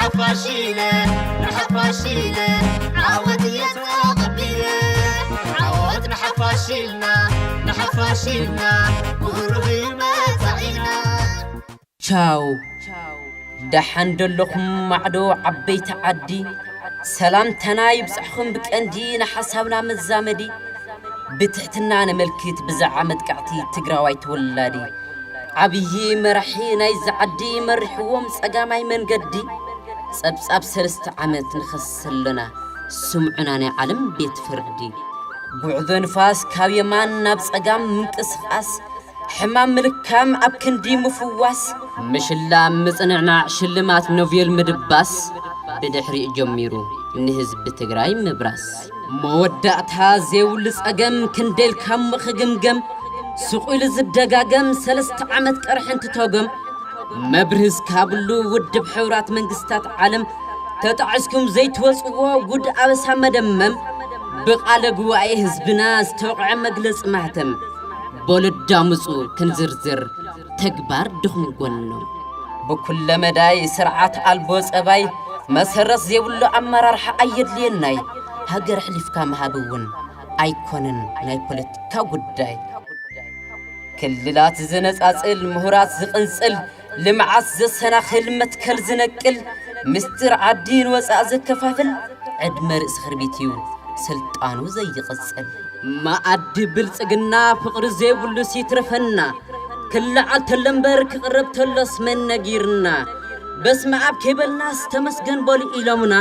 ሓፋሽ ኢለ፣ ንሓፋሽ ኢለ፣ ዓወት እየ ተቐቢለ። ዓወት ንሓፋሽ ኢልና፣ ንሓፋሽ ኢልና፣ ቁሩብ እዩ መጻኢና። ቻው። ደሓን ደለኹም ማዕዶ ዓበይቲ ዓዲ፣ ሰላምታና ይብጻሕኹም ብቀንዲ ንሓሳብና መዛመዲ። ብትሕትና ነመልክት ብዛዕባ መጥቃዕቲ ትግራዋይ ተወላዲ። ዓብዪ መራሒ ናይዚ ዓዲ መሪሕዎም ጸጋማይ መንገዲ። ጸብጻብ ሰለስተ ዓመት ንኸስስ ኣለና፣ ስምዑና ናይ ዓለም ቤት ፍርዲ። ጉዕዞ ንፋስ ካብ የማን ናብ ጸጋም ምንቅስቓስ፣ ሕማም ምልካም ኣብ ክንዲ ምፍዋስ፣ ምሽላም ምጽንዕናዕ ሽልማት ኖቤል ምድባስ፣ ብድሕሪኡ ጀሚሩ ንህዝቢ ትግራይ ምብራስ። መወዳእታ ዘይብሉ ጸገም ክንደልካ እሞ ክግምገም፣ ስቕ ኢሉ ዝደጋገም ሰለስተ ዓመት ቀርሒ እንትተጎም፣ መብርሂ እስካብሉ ውድብ ሕቡራት መንግስታት ዓለም ተጣዒስኩም ዘይትወጽዎ ጉድ ኣበሳ መደመም፣ ብቓለ ጉባኤ ህዝብና ዝተወቕዐ መግለጺ ማህተም፣ በሉ ኣዳምጹ ክንዝርዝር ተግባር ድኹም ጎኖም። ብኩለ መዳይ ስርዓት ኣልቦ ጸባይ መሰረት ዘይብሉ ኣመራርሓ ኣየድልየናይ። ሃገር ኣሕሊፍካ ምሃብ እውን ኣይኮነን ናይ ፖለቲካ ጉዳይ። ክልላት ዝነጻጽል፣ ምሁራት ዝቕንጽል፣ ልምዓት ዘሰናኽል፣ መትከል ዝነቅል፣ ምስጢር ዓዲ ንወጻእ ዘከፋፍል፣ ዕድመ ርእሲ ክርቢት እዩ ስልጣኑ ዘይቕጽል። መኣዲ ብልጽግና ፍቕሪ ዘይብሉስ ይትረፈና፣ ክለዓል ተሎ እምበር ክቕረብ ተሎስ መን ነጊርና? በስመ ኣብ ከይበልናስ ተመስገን በሉ ኢሎምና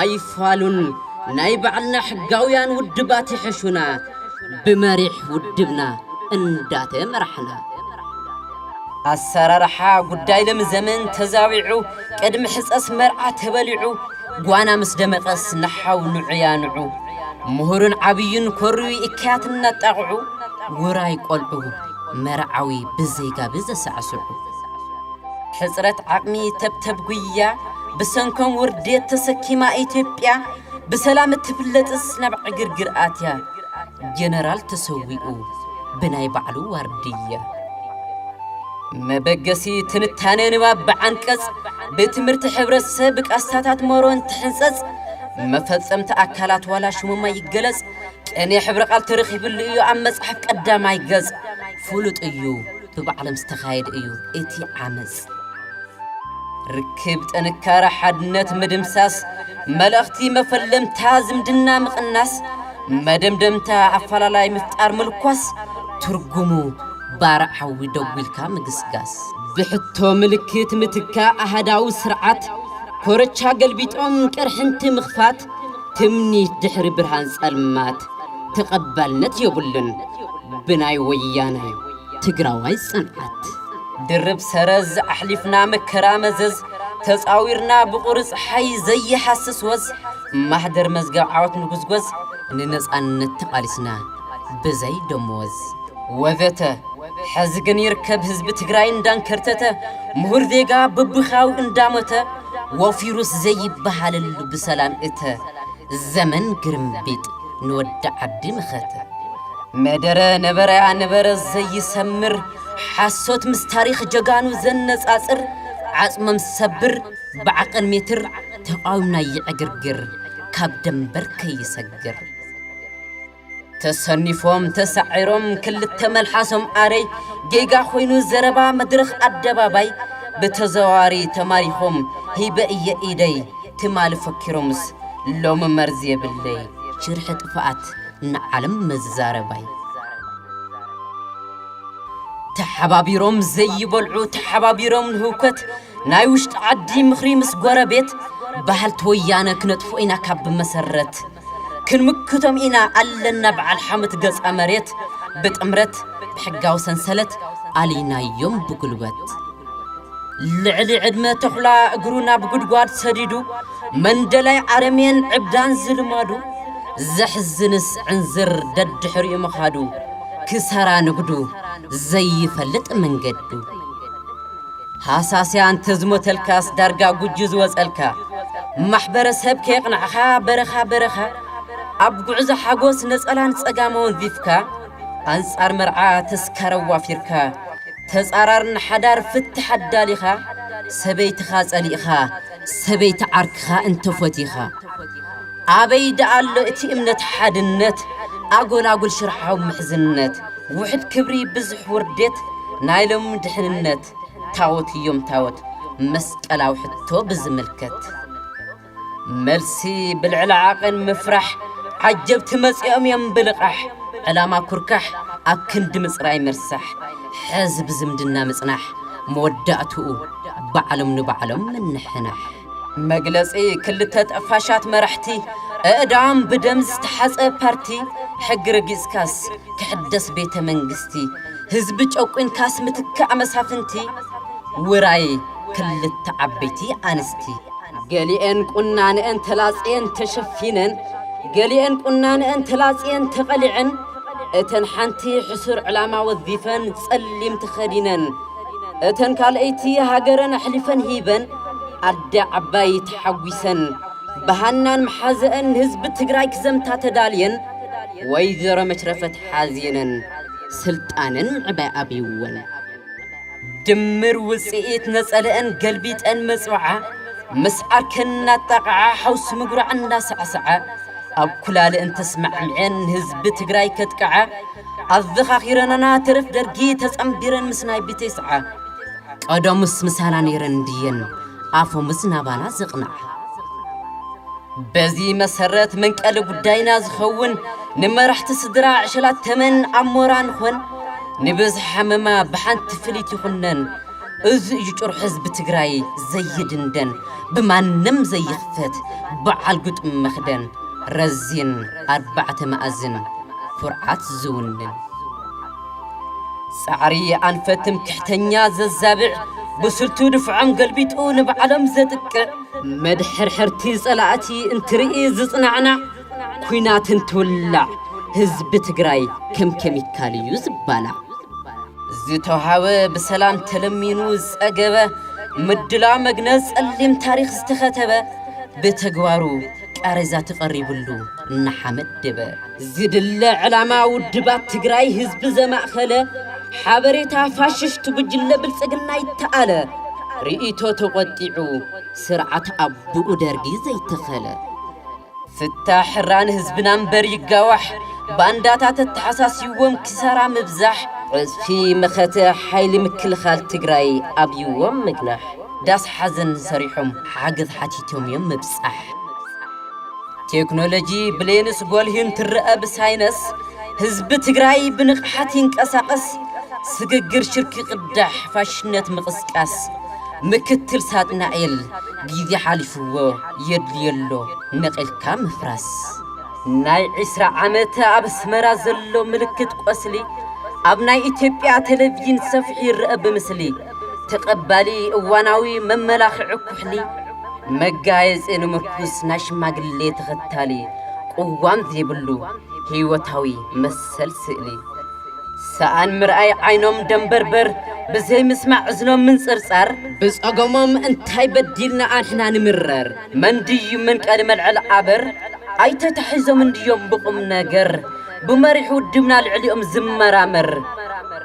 ኣይፋሉን። ናይ ባዕልና ሕጋውያን ውድባት ይሕሹና፣ ብመሪሕ ውድብና እንዳተመራሕና። ኣሰራርሓ ጉዳይ ሎሚ ዘመን ተዛዊዑ፣ ቅድሚ ሕጸስ መርዓ ተበሊዑ፣ ጓና ምስ ደመቐስ ንሓው ንዑ ያንዑ። ምሁርን ዓብዩን ኮርዩ እከያት እናጣቕዑ፣ ውራይ ቆልዑ መርዓዊ ብዘይ ጋቢ ዘሳዕስዑ። ሕጽረት ዓቕሚ ተብተብ ጉያ፣ ብሰንኮም ውርደት ተሰኪማ ኢትዮጵያ፣ ብሰላም እትፍለጥስ ናብ ዕግርግር ኣትያ። ጀነራል ተሰዊኡ ብናይ ባዕሉ ዋርድያ። መበገሲ ትንታነ ንባብ ብዓንቀጽ፣ ብትምህርቲ ሕብረተሰብ ብቃስታታት መሮን ትሕንጸጽ፣ መፈጸምቲ ኣካላት ዋላ ሽሞማ ይገለጽ፣ ቅኔ ሕብረ ቃል ተረኺብሉ እዩ ኣብ መጽሓፍ ቀዳማይ ገጽ። ፍሉጥ እዩ ብባዕሎም ዝተኻየደ እዩ እቲ ዓመጽ። ርክብ ጥንካረ ሓድነት ምድምሳስ፣ መልእኽቲ መፈለምታ ዝምድና ምቕናስ፣ መደምደምታ ኣፈላላይ ምፍጣር ምልኳስ፣ ትርጉሙ ባርዕ ሓዊ ደጒልካ ምግስጋስ። ብሕቶ ምልክት ምትካእ ኣሃዳዊ ስርዓት፣ ኮረቻ ገልቢጦም ቅርሕንቲ ምኽፋት፣ ትምኒት ድሕሪ ብርሃን ጸልማት፣ ተቐባልነት የብሉን ብናይ ወያናይ ትግራዋይ ጽንዓት። ድርብ ሰረዝ ኣሕሊፍና መከራ መዘዝ፣ ተጻዊርና ብቑሪ ጸሓይ ዘይሃስስ ወዝ፣ ማህደር መዝገብ ዓወት ንጉዝጎዝ፣ ንነጻነት ተቓሊስና ብዘይ ደመወዝ። ወዘተ። ሕዚ ግን ይርከብ ህዝቢ ትግራይ እንዳንከርተተ፣ ምሁር ዜጋ ብብኻዊ እንዳሞተ፣ ወፊሩስ ዘይበሃለሉ ብሰላም እተ። ዘመን ግርምቢጥ ንወዲ ዓዲ ምኸተ። መደረ ነበረያ ነበረ ዘይሰምር፣ ሓሶት ምስ ታሪኽ ጀጋኑ ዘነጻጽር፣ ዓጽሞም ዝሰብር ብዓቐን ሜትር፣ ተቓዊምና ይዕግርግር ካብ ደንበር ከይሰግር። ተሰኒፎም ተሳዒሮም ክልተ መልሓሶም ኣረይ፣ ጌጋ ኮይኑ ዘረባ መድረኽ ኣደባባይ፣ ብተዘዋዋሪ ተማሪኾም ሂበ እየ ኢደይ፣ ትማሊ ፈኪሮምስ ሎሚ መርዚ የብለይ፣ ሽርሒ ጥፍኣት ንዓለም መዛረባይ። ተሓባቢሮም ዘይበልዑ፣ ተሓባቢሮም ንህውከት፣ ናይ ውሽጢ ዓዲ ምኽሪ ምስ ጎረቤት፣ በሃልቲ ወያነ ክነጥፍኦ ኢና ካብ መሰረት። ክንምክቶም ኢና ኣለና በዓል ሓሙት ገጻ መሬት፣ ብጥምረት ብሕጋዊ ሰንሰለት ኣሊናዮም ብጉልበት። ልዕሊ ዕድመ ተኹላ እግሩ ናብ ጉድጓድ ሰዲዱ፣ መንደላይ ኣረሜን ዕብዳን ዝልማዱ፣ ዘሕዝንስ ዕንዝር ደድሕሪኡ ምኻዱ፣ ክሳራ ንግዱ ዘይፈልጥ መንገዱ። ሃሳስያ እንተዝሞተልካስ ዳርጋ ጉጂ ዝወጸልካ፣ ማሕበረሰብ ከየቕናዕኻ በረኻ በረኻ፣ ኣብ ጉዕዞ ሓጎስ ነጸላን ጸጋም ወንዚፍካ፣ ኣንጻር መርዓ ተስካር ኣዋፊርካ፣ ተጻራሪ ንሓዳር ፍትሕ ኣዳሊኻ፣ ሰበይትኻ ጸሊእኻ፣ ሰበይቲ ዓርክኻ እንተፈቲኻ፣ ኣበይ ደኣ ኣሎ እቲ እምነት ሓድነት? ኣጎላጉል ሽርሓዊ ምሕዝነት፣ ውሕድ ክብሪ ብዙሕ ውርደት፣ ናይ ሎሚ ድሕንነት፣ ታወት እዮም ታወት፣ መስቀላዊ ሕቶ ብዝምልከት። መልሲ ብልዕሊ ዓቐን ምፍራሕ፣ ዓጀብቲ መጺኦም እዮም ብልቓሕ። ዕላማ ኩርካሕ ኣብ ክንዲ ምጽራይ ምርሳሕ፣ ሕዚ ብዝምድና ምጽናሕ፣ መወዳእትኡ ባዕሎም ንባዕሎም ምንሕናሕ። መግለጺ ክልተ ጠፋሻት መራሕቲ፣ ኣእዳዎም ብደም ዝተሓጸ ፓርቲ፣ ሕጊ ረጊጽካስ ክሕደስ ቤተ መንግስቲ፣ ህዝቢ ጨቁንካስ ምትካእ መሳፍንቲ፣ ውራይ ክልተ ዓበይቲ ኣንስቲ። ገሊኤን ቁናንአን ተላጽየን ተሸፊነን፣ ገሊኤን ቁናንአን ተላጽየን ተቐሊዐን፣ እተን ሓንቲ ሕሱር ዕላማ ወዚፈን ጸሊም ተኸዲነን፣ እተን ካልኣይቲ ሃገረን ኣሕሊፈን ሂበን፣ ኣደ ዓባይ ተሓጒሰን፣ ብሃናን መሓዘአን ንህዝቢ ትግራይ ክዘምታ ተዳልየን፣ ወይዘሮ መሽረፈት ሓዚነን፣ ስልጣነን ምዕባይ ኣብይወን። ድምር ውጽኢት ነጸለአን ገልቢጠን መጽውዓ፣ ምስ ዓርከን እናጣቕዓ ሓውሲ ምጉራዕ እናሳዕስዓ፣ ኣብ ኩላልአን ተስማዕሚዐን ንህዝቢ ትግራይ ከጥቅዓ፣ ኣዘኻኺረናና ተረፍ ደርጊ ተጸንቢረን ምስ ናይ ብተስዓ። ቀደሙስ ምሳና ነይረን እንድየን ኣፎምስ ናባና ዘቕንዓ። በዚ መሰረት መንቀሊ ጉዳይና ዝኸውን ንመራሕቲ ስድራ ዕሸላት ተመን ኣሞራ ንኾን፣ ንብዝሒ ሓመማ ብሓንቲ ፍልይቲ ይኹነን። እዚ እዩ ጭርሑ ህዝቢ ትግራይ ዘይድንደን፣ ብማንም ዘይኽፈት በዓል ግጡም መኽደን፣ ረዚን ኣርባዕተ መኣዝን ኩርዓት ዝውንን። ጻዕሪ ኣንፈት ትምክሕተኛ ዘዛብዕ፣ ብስልቱ ድፍዖም ገልቢጡ ንባዕሎም ዘጥቅዕ፣ መድሕርሕርቲ ጸላእቲ እንትርኢ ዝጽናዕናዕ፣ ኲናት እንትውላዕ ህዝቢ ትግራይ ከም ኬሚካል እዩ ዝባላዕ። ዝተውሃበ ብሰላም ተለሚኑ ዝጸገበ፣ ምድላ መግነዝ ጸሊም ታሪኽ ዝተኸተበ፣ ብተግባሩ ቃሬዛ ተቐሪብሉ እናሓመድ ደበ። ዝድለ ዕላማ ውድባት ትግራይ ህዝቢ ዘማእኸለ፣ ሓበሬታ ፋሽስት ጉጅለ ብልጽግና ይተኣለ። ርእይቶ ተቖጢዑ ስርዓት ኣቦኡ ደርጊ ዘይተኸለ። ፍታሕ ሕራን ህዝብና እምበር ይጋዋሕ፣ ባንዳታት ኣተሓሳሲዎም ክሳራ ምብዛሕ። ዕጽፊ መኸተ ሓይሊ ምክልኻል ትግራይ ኣብይዎም ምግናሕ። ዳስ ሓዘን ሰሪሖም ሓገዝ ሓቲቶም እዮም ምብጻሕ። ቴክኖሎጂ ብሌንስ ጎልሂ እንትረአ ብሳይነስ፣ ህዝቢ ትግራይ ብንቕሓት ይንቀሳቐስ። ስግግር ሽርኪ ቅዳሕ ፋሽነት ምቕስቃስ። ምክትል ሳጥናኤል ግዜ ሓሊፍዎ የድልየሎ ነቒልካ ምፍራስ። ናይ ዒስራ ዓመት ኣብ ኣስመራ ዘሎ ምልክት ቆስሊ፣ ኣብ ናይ ኢትዮጵያ ቴሌቪዥን ሰፊሑ ይረአ ብምስሊ። ተቐባሊ እዋናዊ መመላኽዒ ኩሕሊ፣ መጋየጺ ንምርኩስ ናይ ሽማግሌ ተኸታሊ፣ ቅዋም ዘይብሉ ህይወታዊ መሰል ስእሊ። ሰኣን ምርኣይ ዓይኖም ደንበርበር፣ ብዘይ ምስማዕ እዝኖም ምንጽርጻር። ብጸገሞም እንታይ በዲልና ኣንሕና ንምረር? መን ድዩ መንቀሊ መልዕል ኣበር? ኣይተታሒዞም እንድዮም ብቑም ነገር፣ ብመሪሕ ውድብና ልዕሊኦም ዝመራመር።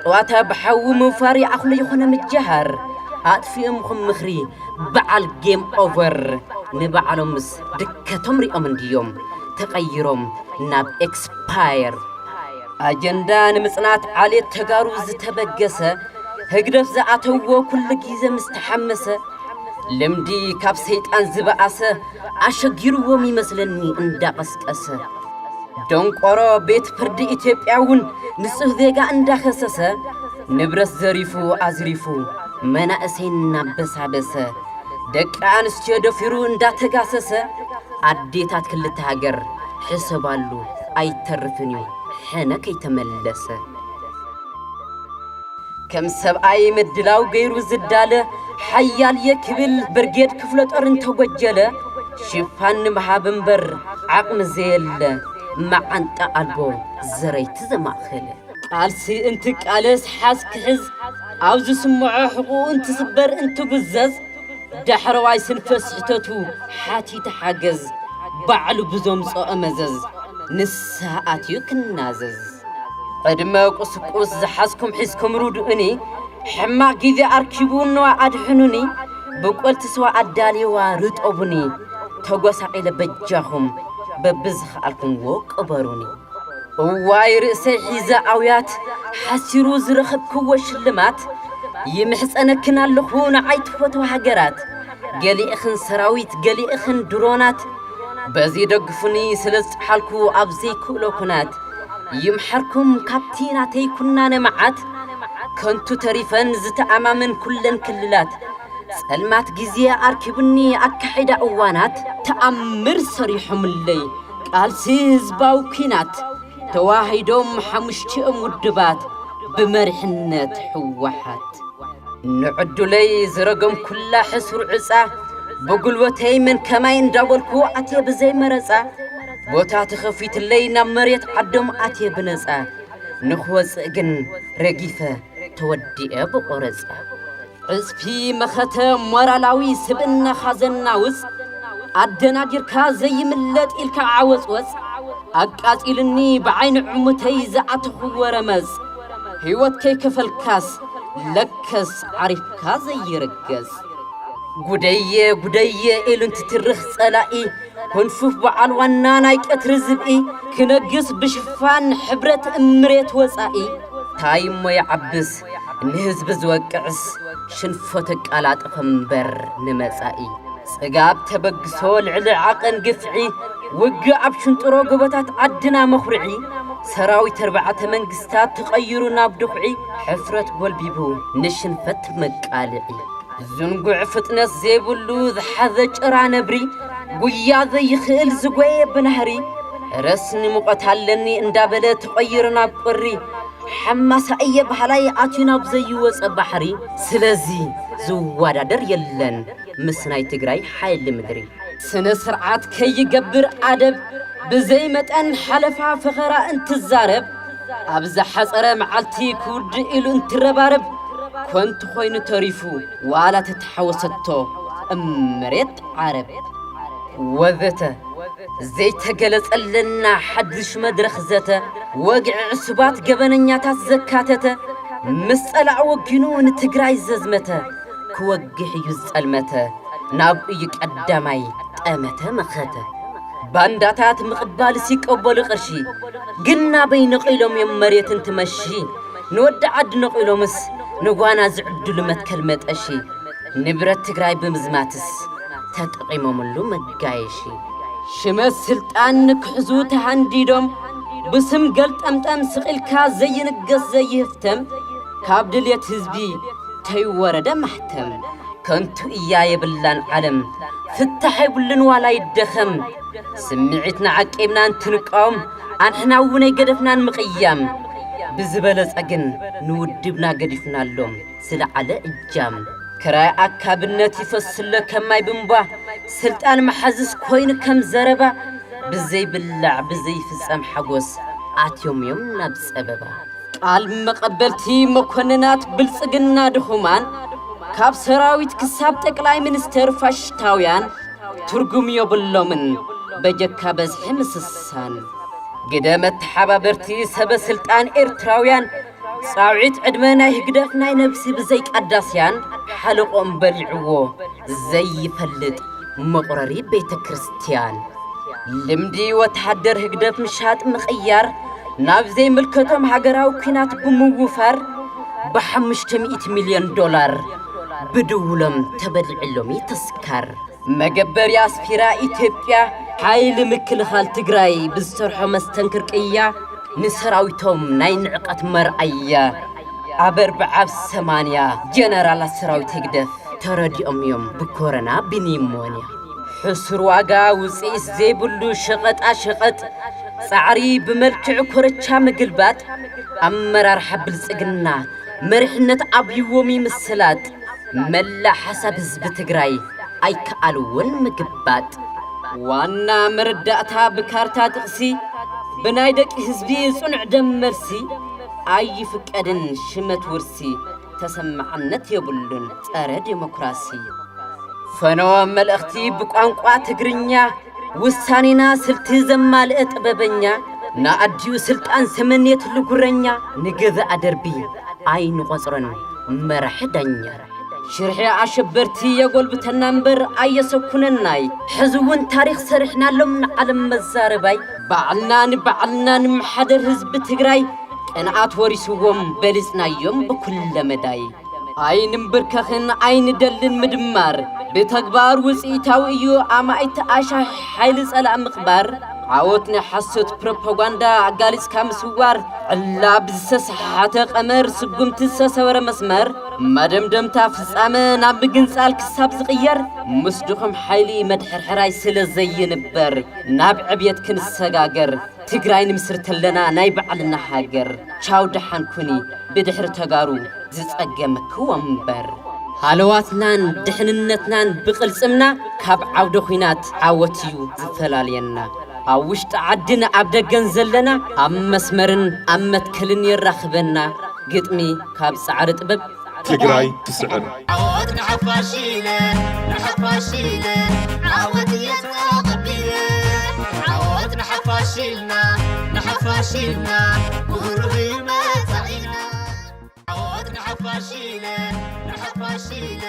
ጠዋታ ብሓዊ ምውፋር ይኣኽሎ ይኾነ ምጅሃር። ኣጥፊኦምኹም ምኽሪ በዓል ጌም ኦቨር። ንባዕሎምስ ድከቶም ሪኦም እንድዮም ተቐይሮም ናብ ኤክስፓየር። ኣጀንዳ ንምጽናት ዓሌት ተጋሩ ዝተበገሰ፣ ህግደፍ ዝኣተዎ ኩሉ ግዜ ምስ ተሓመሰ፣ ልምዲ ካብ ሰይጣን ዝበኣሰ፣ ኣሸጊርዎም ይመስለኒ እንዳቐስቀሰ። ደንቆሮ ቤት ፍርዲ ኢትዮጵያ እውን ንጹህ ዜጋ እንዳኸሰሰ፣ ንብረት ዘሪፉ ኣዝሪፉ መናእሰይ እናበሳበሰ፣ ደቂ ኣንስትዮ ደፊሩ እንዳተጋሰሰ፣ ኣዴታት ክልተ ሃገር ሕሰባሉ ኣይተርፍን እዩ ሕነ ከይተመለሰ። ከም ሰብኣይ ምድላው ገይሩ ዝዳለ ሓያል እየ ክብል ብርጌድ ክፍለ ጦር እንተጎጀለ፣ ሽፋን ንምሃብ እምበር ዓቕሚ ዘየለ መዓንጣ ኣልቦ ዘረይቲ ዘማእኸለ። ቃልሲ እንትቃለስ ሓዝ ክሕዝ፣ ኣብ ዝስምዖ ሕቑኡ እንትስበር እንትጉዘዝ፣ ዳሕረዋይ ስንፈ ስሕተቱ ሓቲት ሓገዝ፣ ባዕሉ ብዘምጽኦ መዘዝ ንስሃ ኣትዩ ክናዘዝ። ዕድመ ቁስቁስ ዝሓዝኩም ሒዝኩም ርድኡኒ፣ ሕማቕ ግዜ ኣርኪቡ እንዋ ኣድሕኑኒ። ብቆልቲ ስዋ ኣዳልዋ ርጠቡኒ፣ ተጎሳቒለ በጃኹም በብዝኸኣልኩምዎ ቅበሩኒ። እዋይ ርእሰይ ሒዘ ኣውያት፣ ሓሲሩ ዝረኸብክዎ ሽልማት፣ ይምሕጸነክን ኣለኹ ንዓይ ትፈትዋ ሃገራት። ገሊእኽን ሰራዊት፣ ገሊእኽን ድሮናት፣ በዚ ደግፉኒ ስለ ዝጠሓልኩ ኣብ ዘይክእሎ ኩናት። ይምሓርኩም ካብቲ ናተይ ኩናነ መዓት፣ ከንቱ ተሪፈን ዝተኣማመን ኩለን ክልላት። ጸልማት ግዜ ኣርኪቡኒ ኣካሒዳ እዋናት፣ ተኣምር ሰሪሖምለይ ቃልሲ ህዝባዊ ኲናት። ተዋሂዶም ሓሙሽቲኦም ውድባት ብመሪሕነት ህወሓት። ንዕዱለይ ዝረገምኩላ ሕሱር ዕጻ፣ ብጉልበተይ መን ከማይ እንዳበልኩ ኣትየ ብዘይ መረጻ። ቦታ ተኸፊትለይ ናብ መሬት ዓዶም ኣትየ ብነጻ። ንኽወጽእ ግን ረጊፈ ተወዲኤ ብቆረጻ። ዕጽፊ መኸተ ሞራላዊ ስብእናኻ ዘናውጽ፣ ኣደናጊርካ ዘይምለጥ ኢልካ ዓወጽወጽ፣ ኣቃጺልኒ ብዓይኒ ዕሙተይ ዝኣተኽዎ ረመጽ። ህይወት ከይከፈልካስ ለከስ ዓሪፍካ ዘይርገጽ። ጉደየ ጉደየ ኢሉ እንትትርኽ ጸላኢ፣ ህንፉፍ በዓል ዋና ናይ ቀትሪ ዝብኢ፣ ክነግስ ብሽፋን ሕብረት እምሬት ወጻኢ። ታይ እሞ ይዓብስ ንህዝቢ ዝወቅዕስ፣ ሽንፈት ኣቃላጥፍ እምበር ንመጻኢ። ጽጋብ ተበግሶ ልዕሊ ዓቐን ግፍዒ፣ ውግእ ኣብ ሽንጥሮ ጎቦታት ዓድና መኹርዒ። ሰራዊት ኣርባዕተ መንግስታት ተቐይሩ ናብ ድኹዒ፣ ሕፍረት ጎልቢቡ ንሽንፈት መቃልዒ። ዝንጉዕ ፍጥነት ዘይብሉ ዝሓዘ ጭራ ነብሪ፣ ጉያ ዘይኽእል ዝጎየ ብናህሪ። ረስኒ ሙቐት ኣለኒ እንዳበለ ተቐይሩ ናብ ቁሪ፣ ሓማሳ እየ በሃላይ ኣትዩ ናብ ዘይወጸ ባሕሪ። ስለዚ ዝወዳደር የለን ምስ ናይ ትግራይ ሓይሊ ምድሪ። ስነ ስርዓት ከይገብር ኣደብ፣ ብዘይ መጠን ሓለፋ ፈኸራ እንትዛረብ፣ ኣብ ዝሓጸረ መዓልቲ ክውድእ ኢሉ እንትረባረብ፣ ኮንቱ ኮይኑ ተሪፉ ዋላ ተተሓወሰቶ እምሬት ዓረብ። ወዘተ ዘይተገለጸለና ሓድሽ መድረኽ ዘተ፣ ወግዒ ዕሱባት ገበነኛታት ዘካተተ፣ ምስ ጸላእ ወጊኑ ንትግራይ ዘዝመተ፣ ክወግሕ እዩ ዝጸልመተ፣ ናብኡ እዩ ቀዳማይ ጠመተ መኸተ። ባንዳታት ምቕባልስ ይቀበሉ ቅርሺ፣ ግን ናበይ ነቒሎም እዮም መሬት እንትመሺ። ንወዲ ዓዲ ነቒሎምስ ንጓና ዝዕድሉ መትከል መጠሺ። ንብረት ትግራይ ብምዝማትስ ተጠቒሞምሉ መጋየሺ። ሽመት ስልጣን ንክሕዙ ተሃንዲዶም፣ ብስም ገልጠምጠም ስቕ ኢልካ ዘይንገስ ዘይህፍተም፣ ካብ ድልየት ህዝቢ ተይወረደ ማሕተም። ከንቱ እያ የብላን ዓለም፣ ፍታሕ የብሉን ዋላ ይደኸም። ስምዒትና ዓቂብና እንትንቃወም፣ ኣንሕና እውን ኣይገደፍናን ምቕያም። ብዝበለጸ ግን ንውድብና ገዲፍናሎም ዝለዓለ እጃም። ክራይ ኣካብነት ይፈስሎ ከም ማይ ብንቧ፣ ስልጣን መሓዝስ ኮይኑ ከም ዘረባ። ብዘይብላዕ ብዘይፍጸም ሓጎስ ኣትዮም እዮም ናብ ጸበባ። ቃል መቐበልቲ መኮንናት ብልጽግና ድኹማን፣ ካብ ሰራዊት ክሳብ ጠቅላይ ሚኒስተር ፋሽስታውያን፣ ትርጉም የብሎምን በጀካ በዝሒ ምስሳን። ግደ መተሓባበርቲ ሰበ ስልጣን ኤርትራውያን፣ ጻውዒት ዕድመ ናይ ህግደፍ ናይ ነብሲ ብዘይ ቀዳስያን፣ ሓለቆም በሊዕዎ ዘይፈልጥ መቑረሪ ቤተ ክርስቲያን። ልምዲ ወተሃደር ህግደፍ ምሻጥ ምቕያር፣ ናብ ዘይምልከቶም ሃገራዊ ኲናት ብምውፋር፣ ብሓሙሽተ ሚእቲ ሚልዮን ዶላር ብድውሎም ተበሊዕሎም እዩ ተስካር። መገበሪ ኣስፊራ ኢትዮጵያ፣ ሓይሊ ምክልኻል ትግራይ ብዝሰርሖ መስተንክር ቅያ፣ ንሰራዊቶም ናይ ንዕቀት መርኣያ። ኣብ ኣርብዓ ኣብ ሰማንያ ጀነራላት ሰራዊት ህግደፍ ተረዲኦም እዮም ብኮረና ብኒሞንያ። ሕሱር ዋጋ ውፅኢት ዘይብሉ ሸቐጣ ሸቐጥ፣ ጻዕሪ ብመልክዕ ኮረቻ ምግልባጥ፣ ኣመራርሓ ብልጽግና መሪሕነት ኣብይዎም ይምስላጥ። መላእ ሓሳብ ህዝቢ ትግራይ ኣይከኣልዎን ምግባጥ። ዋና መረዳእታ ብካርታ ጥቕሲ፣ ብናይ ደቂ ህዝቢ ጽኑዕ ደም መልሲ፣ ኣይፍቀድን ሽመት ውርሲ፣ ተሰማዕነት የብሉን ጸረ ዴሞክራሲ። ፈነወ መልእኽቲ ብቋንቋ ትግርኛ፣ ውሳኔና ስልቲ ዘማልአ ጥበበኛ፣ ንኣዲኡ ስልጣን ዘመንየትሉ ጉረኛ፣ ንገዛእ ደርቢ ኣይንቖጽሮን መራሒ ዳኛ። ሽርሒ ኣሸበርቲ የጎልብተና እምበር ኣየሰኩነናይ። ሕዚ እውን ታሪኽ ሰሪሕናሎም ንዓለም መዛረባይ። ባዕልና ንባዕልና ንምሓደር ህዝቢ ትግራይ። ቅንኣት ወሪስዎም በሊጽናዮም ብኩለ መዳይ። ኣይንምብርከኽን ኣይንደልን ምድማር። ብተግባር ውፅኢታዊ እዩ ኣማኢት ኣሻሕ ሓይሊ ጸላእ ምቕባር። ዓወት ናይ ሓሶት ፕሮፓጋንዳ ኣጋሊጽካ ምስዋር። ዕላ ብዝተሰሓተ ቀመር ስጉምቲ ዝተሰበረ መስመር። መደምደምታ ፍጻመ ናብ ምግንጻል ክሳብ ዝቕየር። ምስ ድኹም ሓይሊ መድሕርሕራይ ስለ ዘይንበር። ናብ ዕብየት ክንሰጋገር። ትግራይ ንምስርተለና ናይ ባዕልና ሃገር። ቻው ደሓን ኩኒ ብድሕሪ ተጋሩ ዝጸገመኪ ወንበር። ሃለዋትናን ድሕንነትናን ብቕልጽምና ካብ ዓውደ ኹናት ዓወት እዩ ዝፈላልየና። ኣብ ውሽጢ ዓድን ኣብ ደገን ዘለና ኣብ መስመርን ኣብ መትከልን የራኽበና። ግጥሚ ካብ ጻዕሪ ጥበብ ትግራይ ትስዕር። ዓወት ንሓፋሽ ኢለ ንሓፋሽ ኢለ ዓወት እየ ተቐቢለ። ዓወት ንሓፋሽ ኢልና ንሓፋሽ ኢልና ብሩህ እዩ መጻኢና። ዓወት ንሓፋሽ ኢለ ንሓፋሽ ኢለ